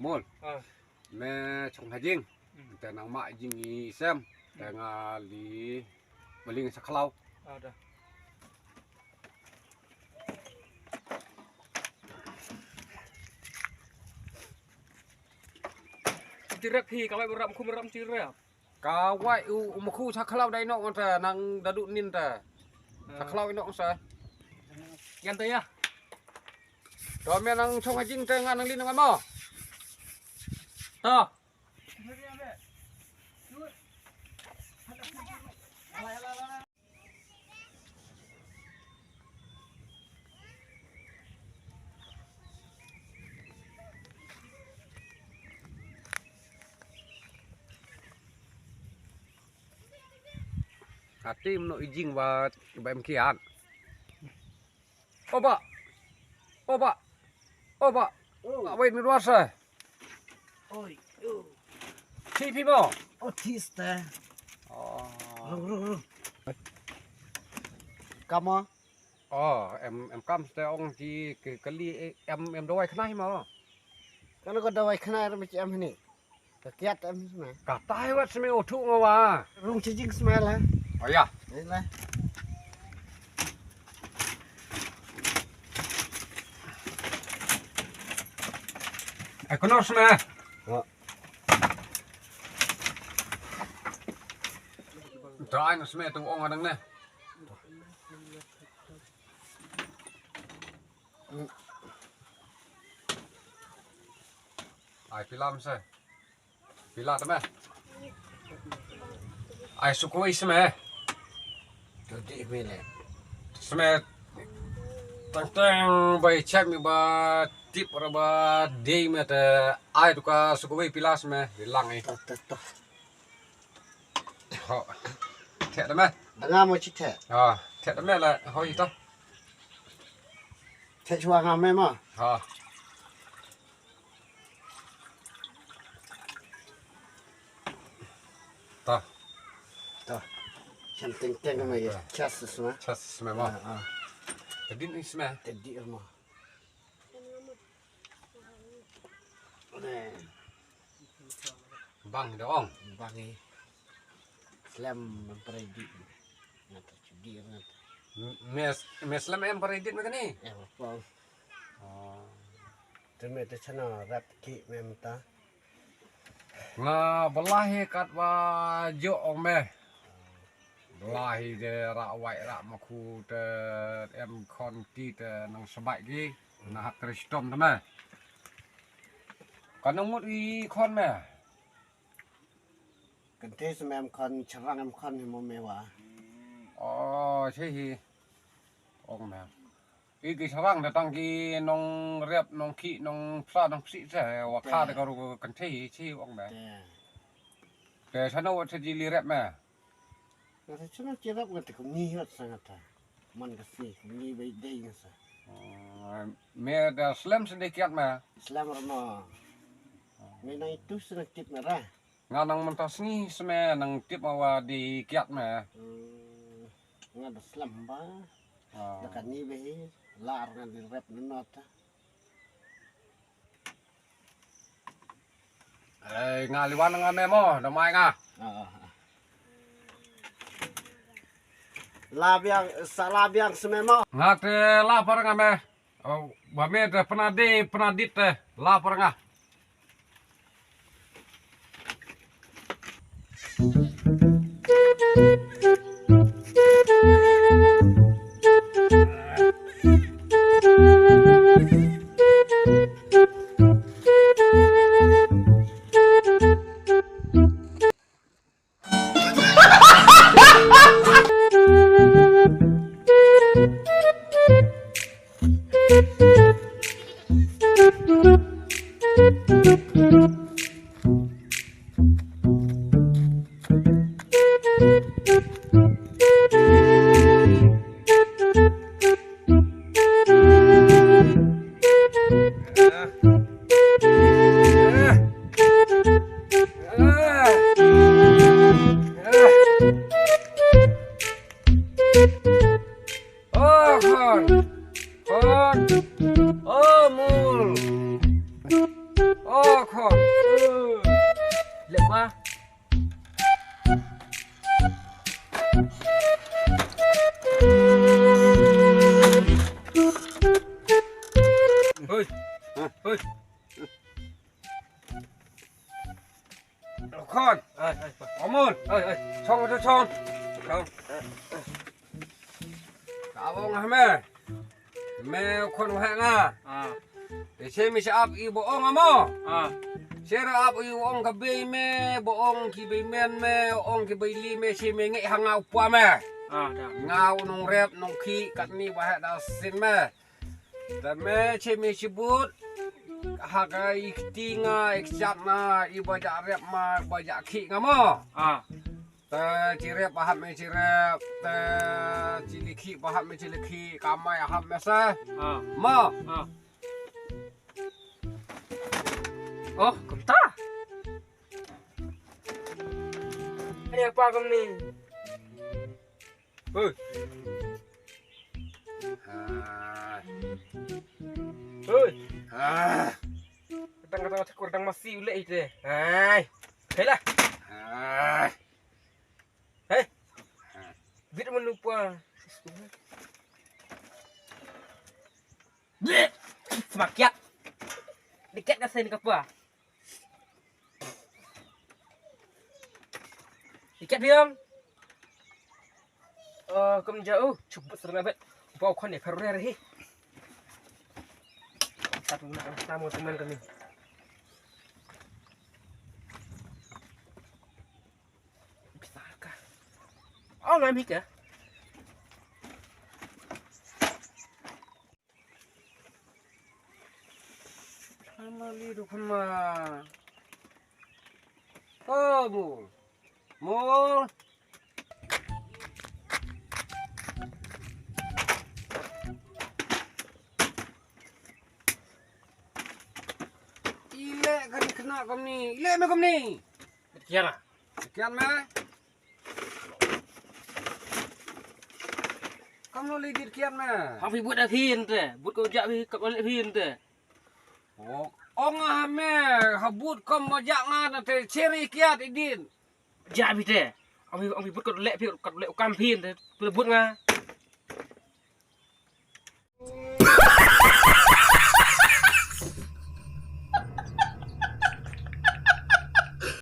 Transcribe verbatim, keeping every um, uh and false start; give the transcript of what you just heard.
Mol. Ah. Me chong ha jing. Hmm. Te nang ma jing i sem. Te nga li bali nga sa khlaw. Ah, da. Tirek hi, kawai beram kum ram tirek. Kawai u, u mkhu sa khlaw dai nok te nang dadu nin te. Sa khlaw i nok sa. Yan te ya. To me nang chong ha jing te nga nang li nang mo. To. Ati mno ijing ba ba em kiat. Oba. Oba. Oba. Oh. Awai ni luar sa. Oi. Oh. Thi phi mo? Oh, thi ste. Oh. Rung, rung, rung. Kama? Oh, em em kam ste ong ki ki kali em em dawai khnai mo. Kana ko dawai khnai ram chi em ni. Ka kiat em sma. Ka tai wat sma u thu nga wa. Rung chi jing sma la. Oh ya. Ni la. Ai kono sma. Wa. Dai na sma tu ong adang ne. Ai pilam se. Pila tame. Ai sukui seme. Tadi mele. Seme. Tang tang bai chat mi ba tip ra ba dei me te ai tu ka sukui pila seme. Bilang ai. Toh, toh, toh. Ho. Theh da me. Da nga mo chi theh. Ha, theh da me la ho ito. Theh chwa nga me ma. Ha. Ta. Ta. Chem teng teng me ya. Chas sma. Chas sma ma. Ah, ah. Tadi ni sma. Tadi ma. Bang dong. Bang eh. Slem mempredit. Ngata chudi ngata. Mes mes slem em predit me kani. Eh, apa? Oh. Te me te chana rat ki me mta. Nga belahi kat ba jo ong me. Belahi de ra wai ra maku te em kon ki te nang sebai ki. Na hak kristom te me. Kan nang mut i kon me. Kan te sem em kon cherang em kon hi mo me wa. Oh, che hi. Ong me. I ki sarang datang ki nong rep nong ki nong psa nong psi se wa kha de karu kan thei chi ong me. Te sana wa te ji li rep me. Nga te chuna ki rep nga te kum ni hot sa nga ta. Man ka si kum ni bai dei nga sa. Me da slem se de kiat me. Slem rama. Me nang itu se nang tip me ra. Nga nang mynta sngi seme nang tip ma wa di kiat me. Hmm, nga da slem ba. Ah. Da kani be hi lar nga di rep nunot. Eh, nga liwan nga me mo, da mai nga. Ah, ah, ah. La biang, sa la biang seme mo. Nga te la par nga me. Oh, ba me te pernah di, pernah dit te. La par nga. Oh, Khon. Khon. Oh, Mul. Oh, khon. Leh ba. Hoi. Hoi. Khon. Ai, ai, ai. Amun. Ai, ai. Chong tu chong. Chong. Ka ong ha me. Me khon wa nga. Ah. Te che me che ap i bo ong amo. Ah. Che ra ap i ong ka bei me, bo ong ki bei men me, ong ki bei li me, che me ngi ha nga u pa me. Ah, da. Nga u nong rep nong khi kat ni ba ha da sin me. Te me che me che but ha ka i kti nga i kchat na i ba ja rep ma ba ja khi nga mo. Ah. Te chi rep ba hap me chi rep, te chi li khi ba hap me chi li khi, ka mai hap me sa. Ah. Mo. Ah. Oh, kumta. Ai apa kum ni? Hoi. Ah. Hoi. Ah. Kadang kadang aku kadang masih ulek itu. Hai. Hei lah. Ah. Hei. Bit menupa. Semakiat. Diket ka sen kapa. Diket biang. Eh, kum jauh. Cuba serang abet. Bau kon ya perlu ya rehi. Satu nak sama teman kami. Bisaka. Oh, ngam hika. Sama li du khama. Oh, mo. Mo. Ile kan kena kumni. Ile me kumni. Kiana. Kian me. Kam no li dit kiat me. Hang phi but da phin te. But ko ja phi kap le phin te. Oh, ong ha me, ha but kom mo ja nga na te cheri kiat idin. Ja phi te. Hang phi, hang phi but ko le phi ko le kam phin te. Phi but nga.